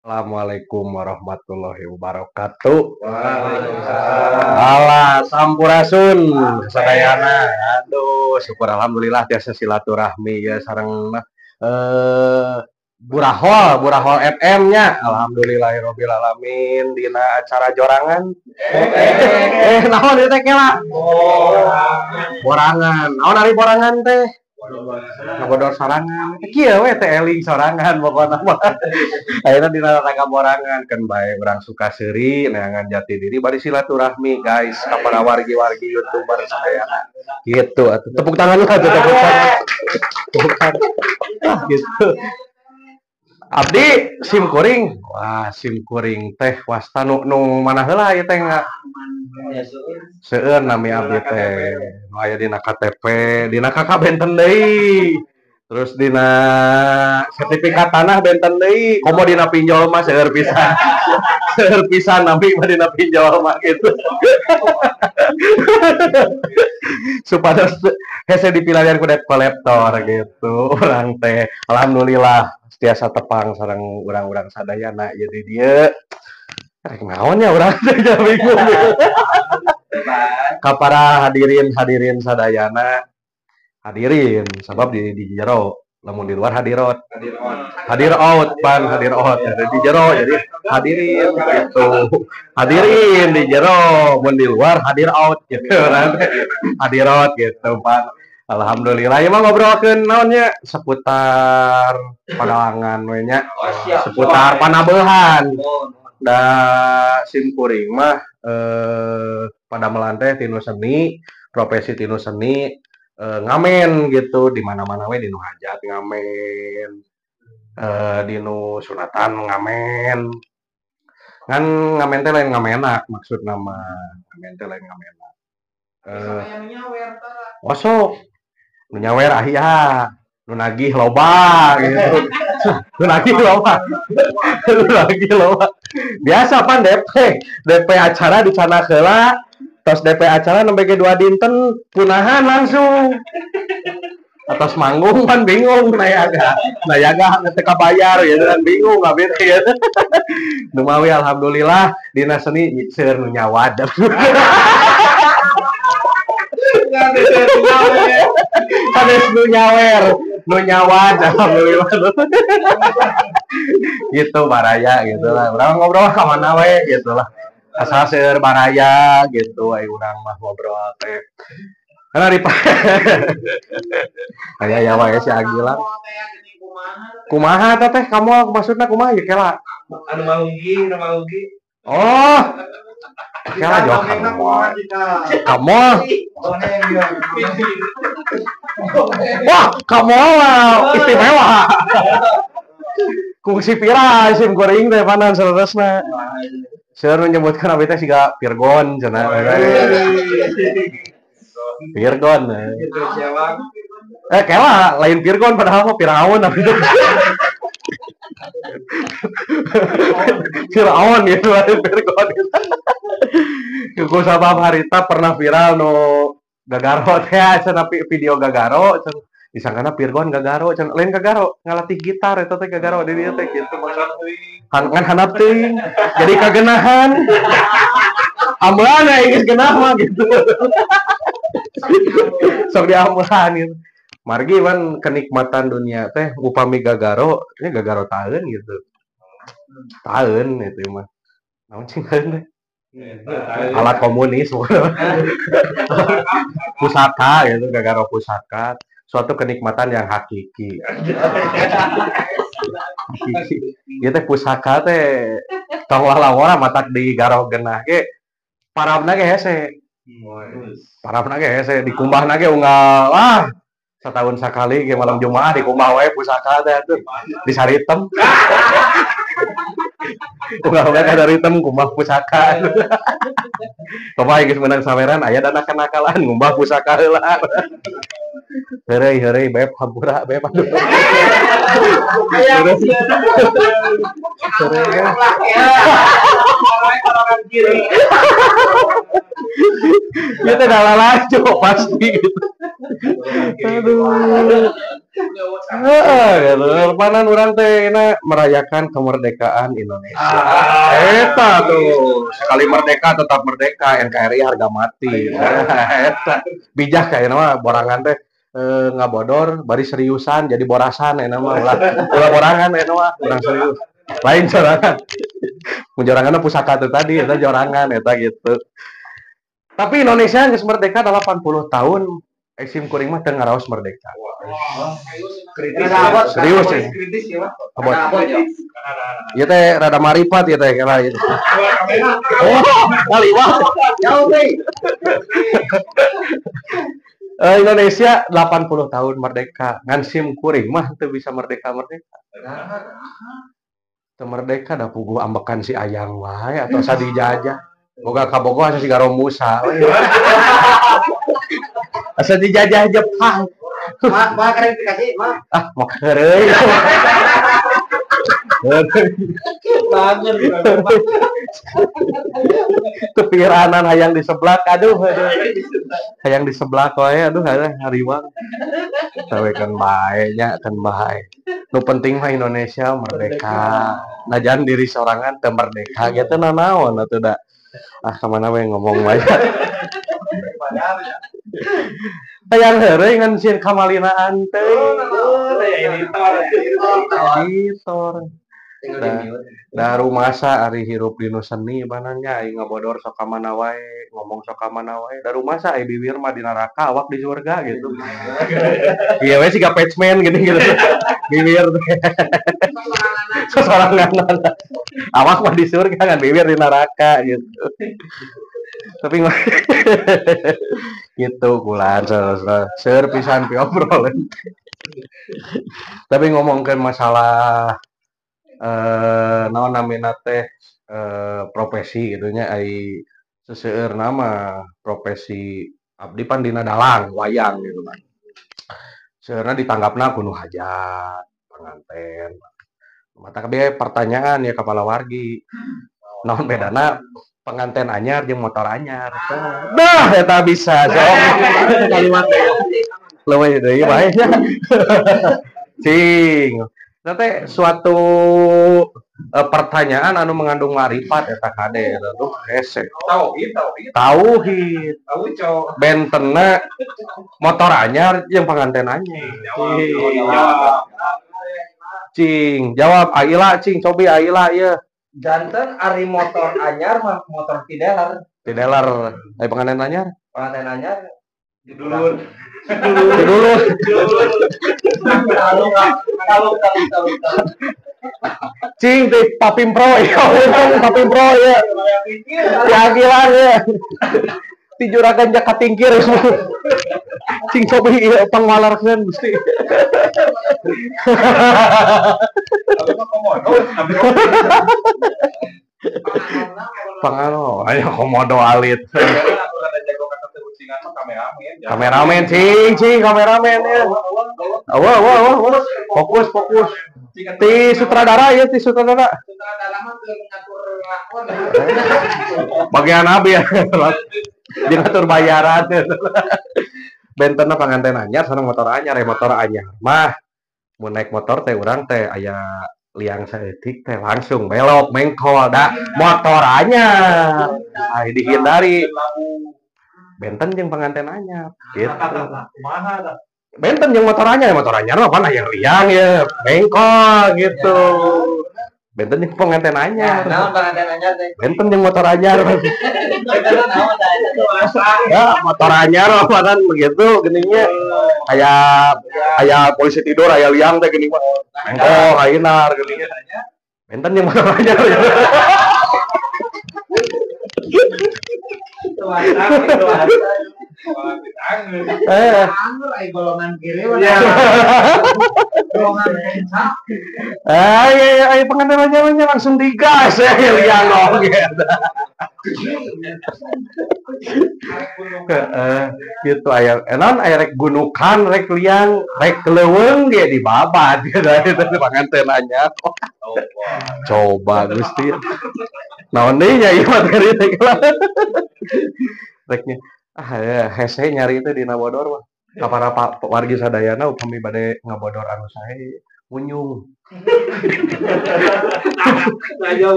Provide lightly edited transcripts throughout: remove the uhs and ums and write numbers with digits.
Assalamualaikum warahmatullahi wabarakatuh. Waalaikumsalam. Alah, sampurasun sadayana. Aduh, syukur alhamdulillah tiasa silaturahmi ya sareng Burahol, Burahol FM nya. Alhamdulillahirabbil alamin dina acara jorangan. Naon ieu teh kela? Borangan. Naon ari borangan teh? Ngabodor sorangan. Kieu we teh eling sorangan pokona mah. Ayeuna dina rangka borangan keun bae urang suka seuri neangan jati diri bari silaturahmi guys ka para wargi-wargi YouTuber sadayana. Gitu atuh. Tepuk tangan lah atuh, tepuk tangan. Tepuk tangan. Ah, gitu. Abdi sim kuring. Wah, sim kuring teh wasta nu mana heula ieu teh nga? Seueur nami abdi teh. Nu aya dina KTP, dina KK benten deui. Terus dina sertifikat tanah benten deui. Komo dina pinjol mah seueur pisan. Seueur pisan nami mah dina pinjol mah gitu. Supados hese dipilarian ku debt collector gitu urang teh. Alhamdulillah tiasa tepang sareng urang-urang sadayana jadi dieu. Rek naon nya urang teh bingung. Ka para hadirin-hadirin sadayana, hadirin sabab di jero, lamun di luar hadirot. Hadir out pan hadir out di jero jadi hadirin gitu. Hadirin di jero, mun di luar hadir out gitu. Hadirot gitu pan. Alhamdulillah ieu mah ngobrolkeun naon nya seputar padalangan we nya, seputar panabeuhan. Da sim kuring mah padamelan teh tinu seni, profesi tinu seni, ngamen gitu di mana-mana we di nu hajat ngamen, di nu sunatan ngamen. Ngan ngamen teh lain ngamenak maksudna mah, ngamen teh lain ngamenak. Osok nu nyawer aya, nu nagih loba gitu. Nu nagih loba. Nu nagih loba. Biasa pan DP, DP acara dicanak heula, tos DP acara nembe ge 2 dinten punahan langsung. Atas manggung pan bingung nayaga. Nayaga teu kabayar gitu kan bingung abis gitu. Nu mawi alhamdulillah dina seni seueur nu nyawad. Sanes nu nyawer, nu nyawad alhamdulillah. Gitu baraya gitu lah. Urang ngobrol ka mana we gitu lah. Asal seueur baraya gitu ai urang mah ngobrol teh. Karena di aya ya wae si Agilang. Kumaha teh kamu maksudna kumaha ieu kela? Anu maugi, anu maugi. Oh. Kela jauh kamu. Kamu. Wah, kamu istimewa. Kungsi pira sim kuring teh panan saleresna. Seueur nu nyebutkeun abdi teh siga Virgon cenah. Virgon. Kela lain Virgon padahal mah Firaun abdi teh. Firaun gitu lain Virgon. Ku sabab harita pernah viral nu gagaro teh cenah video gagaro cenah disangkana Virgon gagaro cenah lain gagaro ngalatih gitar eta teh gagaro di dieu teh kitu ngan handap teuing jadi kagenahan ambelan aya geus genah mah gitu. Sok diambelan gitu. Margi pan kenikmatan dunia teh upami gagaro nya gagaro taeun gitu. Taeun itu mah. Naon cing taeun teh? Alat komunis pusaka gitu, gagaro pusaka, suatu kenikmatan yang hakiki. Hakiki. Ieu teh pusaka teh tong lalawora matak di garo genah ge parabna ge hese. Parabna ge hese dikumbahna ge unggal ah setahun sakali ge malam Jumaah dikumbah wae pusaka teh atuh disaritem. Unggal-unggal kada ritem kumbah pusaka. Coba geus meunang saweran aya dana kenakalan ngumbah pusaka heula. Heureuy heureuy beb hampura beb aduh. Ieu teh dalalaju pasti gitu. Aduh. Heeh, gitu. Panan urang teh merayakan kemerdekaan Indonesia. Eta tuh, sekali merdeka tetap merdeka, NKRI harga mati. Eta bijak kayakna mah borangan teh ngabodor bari seriusan jadi borasan eta mah ulah ulah borangan eta mah urang serius. Lain sorangan. Mun joranganna pusaka teh tadi eta jorangan eta gitu. Tapi Indonesia geus merdeka 80 tahun, sim kuring mah teu ngaraos merdeka. Kritis. Serius sih. Kritis ya, Pak. Abot. Ieu teh rada maripat ieu teh kira ieu. Oh, kaliwat. Jauh, teh. Indonesia 80 tahun merdeka. Ngan sim kuring mah teu bisa merdeka-merdeka. Teu merdeka da puguh ambekan si ayang wae atau sadijajah. Boga kabogoh asa siga Romusa we. Asa dijajah Jepang. Mak, mak klarifikasi, mak. Ah, mau heureuy. Banget. Kepiranan hayang di seblak, aduh, aduh. Hayang di seblak wae, aduh, aduh, hariwang. Tapi kan bae nya, kan bae. Nu penting mah Indonesia merdeka. Najan diri sorangan teu merdeka gitu nanaon atuh da. Ah, kamana we ngomong wae. Hayang heureuy ngan sieun kamalinaan teh. Editor. Da rumasa ari hirup dinu seni bananya aing ngabodor sok ka mana wae, ngomong sok ka mana wae. Da rumasa ai bibir mah di neraka, awak di surga gitu. Ieu we siga patchman gini gitu. Bibir teh. Sosorangan. Awak mah di surga kan bibir di neraka gitu. Tapi gitu kulan seur pisan pi obrolan. Tapi ngomongkeun masalah naon namina teh profesi gitu nya, ai seseueurna mah profesi abdi pan dina dalang wayang gitu kan. Seueurna ditanggapna ku nu hajat, panganten. Mata kabeh pertanyaan ya ka palawargi. Naon bedana penganten anyar jeung motor anyar? Dah eta bisa sok. Kalimat leuwih deui bae nya. Cing. Nanti suatu pertanyaan anu mengandung marifat eta kade eta tuh hese. Tauhid, tauhid. Tauhid. Tauhid, cowok. Bentena motor anyar jeung panganten anyar. Cing, jawab Aila cing, cobi Aila ieu. Janten ari motor anyar mah motor ti dealer. Ti dealer. Ai panganten anyar? Panganten anyar dulur. Dulur. Kalau kalau kalau kalau. Cing di Papim Pro ya, Papim Pro ya. Keadilan ya. Ti juragan jaka tingkir. Cing cobi ieu pangwalarkeun Gusti. Pangano, ayo komodo alit. Kameramen, cing, cing, kameramen ya. Wah, wah, wah, wah. Fokus, fokus. Ti sutradara ya, ti sutradara. Sutradara mah keur ngatur lakon. Bagian abi ya. Dia ngatur bayaran. Bentenna panganten anyar sareng motor anyar, ya motor anyar. Mah mun naik motor teh urang teh aya liang saeutik teh langsung belok mengkol da motor anyar. Ai dihindari. Benten jeung panganten anyar gitu. Benten jeung motor anyar, motor anyar mah pan aya liang ya, mengkol gitu. Benten jeung panganten anyar. Naon panganten anyar teh? Benten jeung motor anyar. Ya, motor anyar mah kan begitu geningnya. Aya aya polisi tidur, aya liang teh geuning mah. Mengkol ayeuna geningnya. Benten jeung motor anyar. Golongan kiri golongan kencang. Ayo pengantin aja langsung digas ya liang oge. Gitu aya enon aya rek gunukan rek liang rek leuweung ge dibabat gitu itu pengantin anyar. Coba Gusti. Naon deui nya ieu materi teh. Reknya ah hese nyari itu di Nabodor mah. Ka para wargi sadayana upami bade ngabodor anu sae munyung.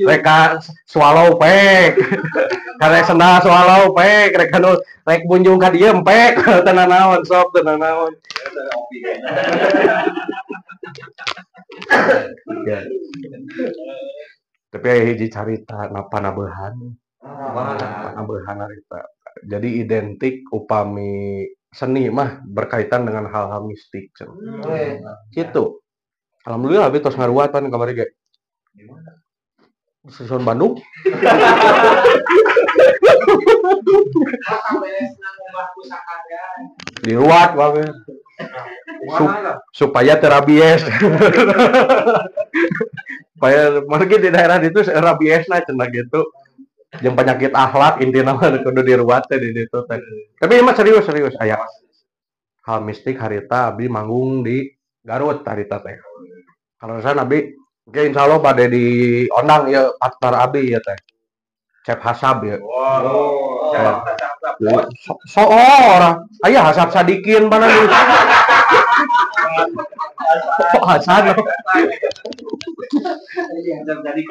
Reka swallow pek. Karek sendal swallow pek, rek anu rek bunjung ka dieu pek, teu nanaon sok teu nanaon. Ya. Tapi aya hiji carita panabehan. Panabehan harita. Jadi identik upami seni mah berkaitan dengan hal-hal mistik. Gitu. Alhamdulillah abi tos ngaruatan kamari ge. Susun Bandung. Diruat wae. Supaya terabies. Supaya mungkin di daerah itu rabiesna cenah gitu. Jeung penyakit akhlak intina mah kudu diruat teh di ditu teh. Tapi ieu mah serius aya hal mistik harita abi manggung di Garut harita teh. Kaleresan abi oke insyaallah bade diondang ieu partner abi ieu teh. Cep Hasab ya. Wow. So orang aya Hasab Sadikin mana nih. Hasan.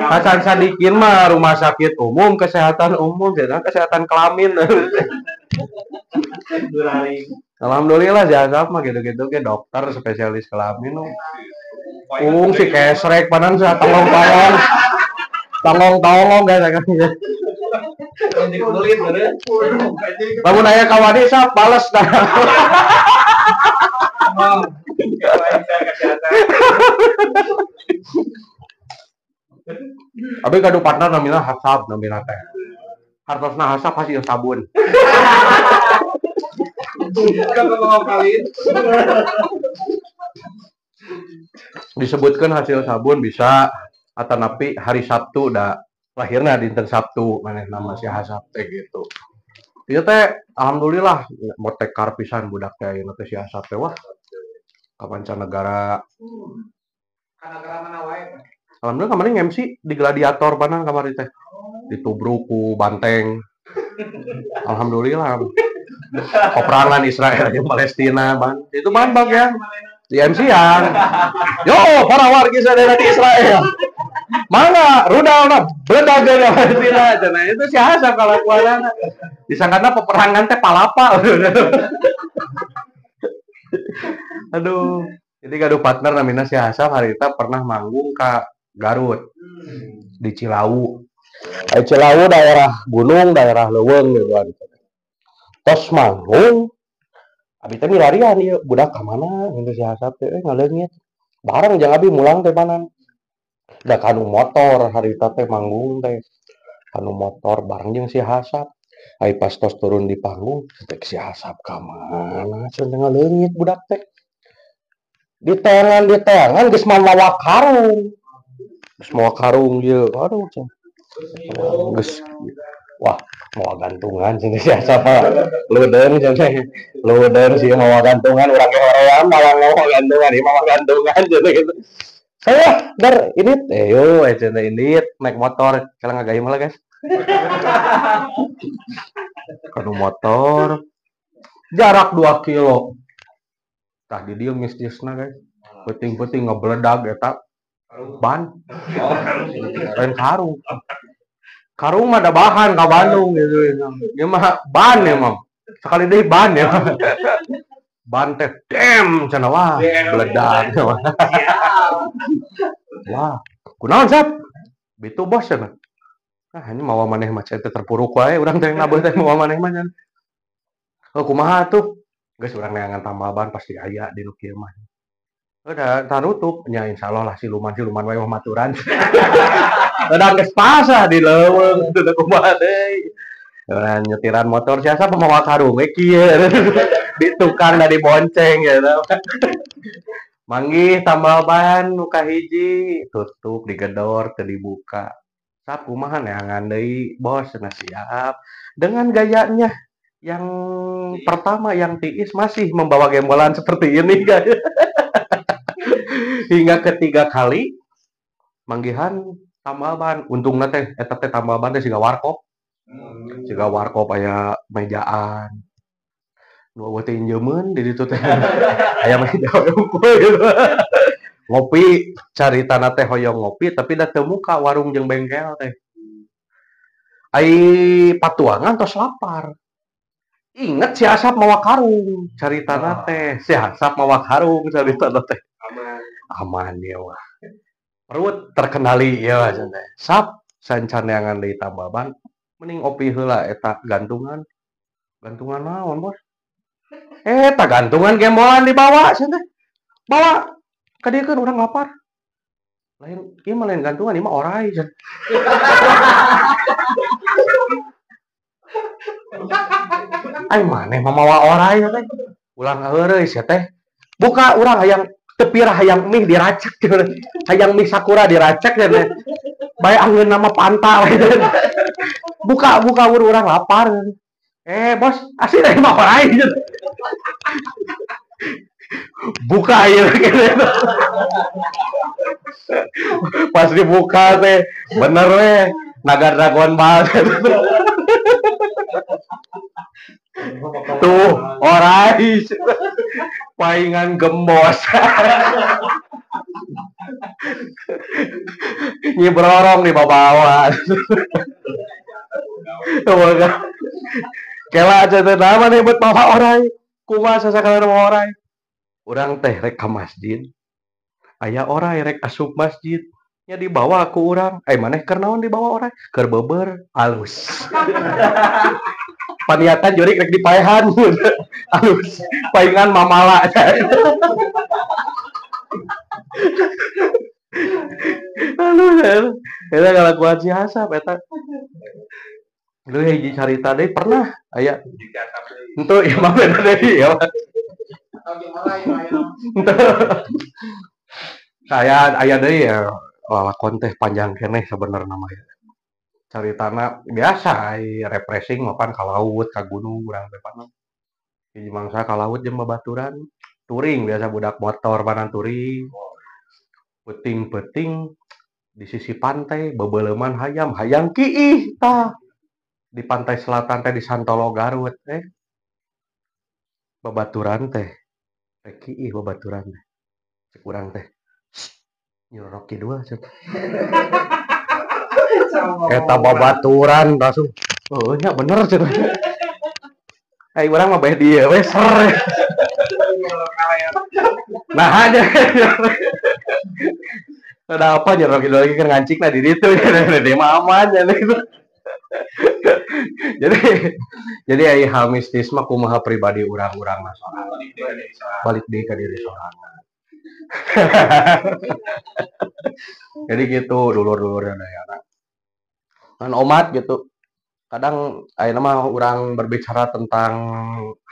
Hasan Sadikin mah rumah sakit umum, kesehatan umum, jadi kesehatan kelamin. Alhamdulillah si Hasab mah gitu-gitu ke dokter spesialis kelamin. Ung si kesrek panan sa tolong-tolong. Tolong-tolong guys kan. Lamun aya kawani sap bales dah. Abi gaduh partner namina Hasab namina teh. Hartosna Hasab hasil sabun. Disebutkan hasil sabun bisa atanapi hari Sabtu da lahirna dinten Sabtu maneh nama si Hasab teh gitu. Ieu teh alhamdulillah motekar pisan budak teh ayeuna teh si Hasab teh wah ka mancanegara. Ka nagara mana wae? Alhamdulillah kamari MC di Gladiator panan kamari teh. Ditubruk ku banteng. Alhamdulillah. Peperangan Israel jeung Palestina ban. Itu ban bagian di MC-an. Yo, para warga sadaya di Israel. Mana rudalna beledag dari Palestina cenah. Itu si Hasab kalakuanana. Disangkana peperangan teh palapa. Aduh. Jadi gaduh partner namina si Hasab harita pernah manggung ka Garut. Di Cilawu. Cilawu daerah gunung, daerah leuweung gitu kan. Tos manggung abi teh milarian ieu budak ka mana gitu si Hasab teh ngaleungit. Bareng jeung abi mulang teh panan. Da kanu motor harita teh manggung teh. Kanu motor bareng jeung si Hasab. Ai pas tos turun di panggung teh si Hasab ka mana cenah ngaleungit budak teh. Di teangan geus mawa karung. Geus mawa karung ieu. Aduh cenah. Geus wah mawa gantungan cenah si Hasab leudeung cenah. Leudeung sih mawa gantungan urang ge hoream mawa gantungan ieu mawa gantungan cenah gitu. Saya dar ini yo cenah ini naik motor kalau ngagayem lah guys. Kanu motor jarak 2 kilo. Tah di dieu mistisna guys. Peuting-peuting ngebeledag eta ban. Lain karung. Karung mah ada bahan ka Bandung gitu. Ieu mah ban ya mah. Sekali deui ban ya. Ban teh dem cenah wah beledag. Wah, kunaon sap? Bitu bos cenah. Ah ini mawa maneh mah teh terpuruk wae urang teh nabeuh teh mawa maneh mah cenah. Oh kumaha tuh? Geus urang neangan tambal ban pasti aya di nu kieu mah. Udah tarutup nya insyaallah lah siluman-siluman wae mah maturan. Udah geus pasah di leuweung teu kumaha deui. Nah, nyetiran motor siasa mawa karung we kieu. Di tukang da dibonceng gitu. Manggih tambal ban nu kahiji tutup digedor teu dibuka. Sap kumaha neangan deui bos cenah siap. Dengan gayanya yang pertama yang tiis masih membawa gembolan seperti ini guys. Hingga ketiga kali manggihan tambal ban. Untungna teh eta teh tambal ban teh siga warkop. Siga warkop aya mejaan. Nu eueuh teh injeumeun di ditu teh. Aya mah jauh unggul gitu. Ngopi caritana teh hoyong ngopi tapi da teu muka warung jeung bengkel teh. Ai patuangan tos lapar. Inget si Asap mawa karung caritana teh. Si Asap mawa karung caritana teh. Aman. Aman ya wah. Perut terkendali ya wah cenah. Sap sancaneangan deui tambaban mending opi heula eta gantungan. Gantungan naon, Bos? Eta gantungan gembolan dibawa cenah. Bawa ka dieu keun urang lapar. Lain ieu mah lain gantungan, ieu mah orai cenah. Ai maneh mah mawa orai teh. Ulah ngaheureuy sia teh. Buka urang hayang teu pirah hayang mie diracek cenah. Hayang mie sakura diracek cenah. Bae angeun nama panta we cenah. Buka buka urang lapar. Bos, asli dari mah orai cenah. Buka ieu gitu. Pas dibuka teh bener we naga dragon ball. Tuh orai paingan gembos. Nyibrorong di bawah. Kela aja teh nama nih buat bawa orai. Kumaha sasakala mawa orai. Urang teh rek ka masjid. Aya orai rek asup masjid. Nya dibawa ku urang. Maneh keur naon dibawa orai? Keur beubeur alus. Paniatan jurik rek dipaehan. Alus. Paingan mamala. Alus. Eta kalakuan si Asap eta. Lu hiji carita deui pernah aya. Henteu ieu mah beda deui ya. Saya aya deui ya lalakon teh panjang keneh sebenarna mah ya. Caritana biasa ai refreshing mapan ka laut, ka gunung urang teh pan. Hiji mangsa ka laut jeung babaturan, touring biasa budak motor panan touring. Peuting-peuting di sisi pantai bebeleuman hayam, hayang kiih tah. Di pantai selatan teh di Santolo Garut teh. Babaturan teh. Rek kiih babaturan teh. Cek urang teh. Nyurok kidul cek. Eta babaturan langsung. Oh nya bener cek. Ai urang mah bae dieu we ser. Nah aja. Ada apa nyurok kidul lagi keur ngancikna di ditu. Di mah aman nya gitu. Jadi ai hal mistis mah kumaha pribadi urang-urang mah sorangan. Balik deui ka diri sorangan. Jadi gitu dulur-dulur dayana. Kan omat gitu. Kadang ayeuna mah urang berbicara tentang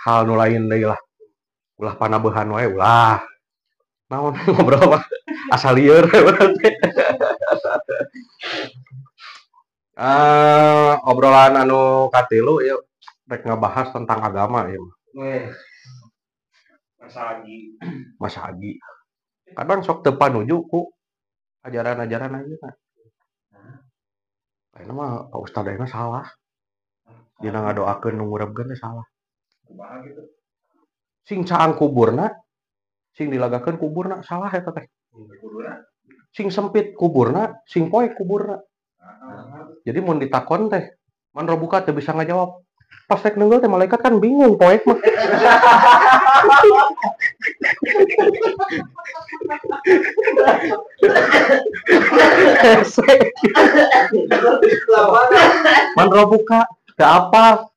hal nu lain deui lah. Ulah panabehan wae ulah. Naon ngobrol mah asal lieur berarti. Obrolan anu katilu yuk rek ngebahas tentang agama ya mah. Mas Agi. Kadang sok teu panuju ku ajaran-ajaran ayeuna. Ayeuna mah Pak Ustad ayeuna salah. Dina ngadoakeun nu ngurebkeun teh salah. Kumaha gitu. Sing caang kuburna, sing dilagakeun kuburna salah eta teh. Sing sempit kuburna, sing poek kuburna. Jadi mun ditakon teh, man robuka teu bisa ngajawab. Pas rek neunggeul teh malaikat kan bingung poek mah. Man robuka teu apa?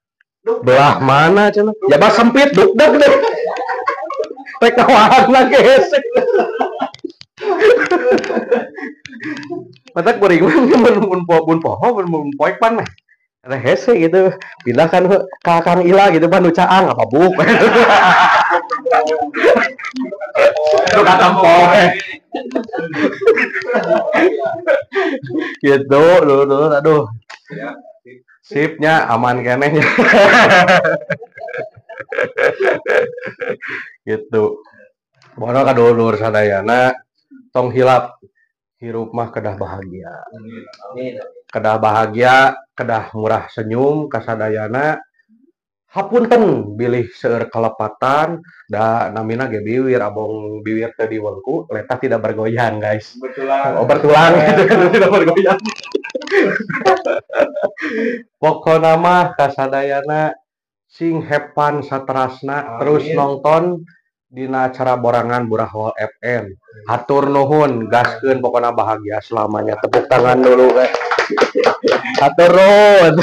Belah mana cenah? Jaba sempit duk-duk deh. Rek kawahan ge hese. Matak kuring mah mun poho mun poek pan mah. Ada hese gitu. Pindah kan ka Kang Ila gitu pan nu caang apa buk. Nu katempo. Gitu dulur-dulur aduh. Sipnya aman keneh. Gitu. Pokona ka dulur sadayana tong hilap hirup mah kedah bahagia. Kedah bahagia, kedah murah senyum kasadayana. Hapunten bilih seueur kalepatan, da namina ge biwir, abong biwir teu diwengku, letah tidak bergoyang, guys. Bertulang. Oh, bertulang gitu kan, tidak bergoyang. Pokona mah kasadayana sing have fun saterasna. Amin. Terus nonton dina acara Borangan Burahwal FM. Hatur nuhun, gaskeun, pokona bahagia selamanya. Tepuk tangan dulu, guys. Hatur nuhun.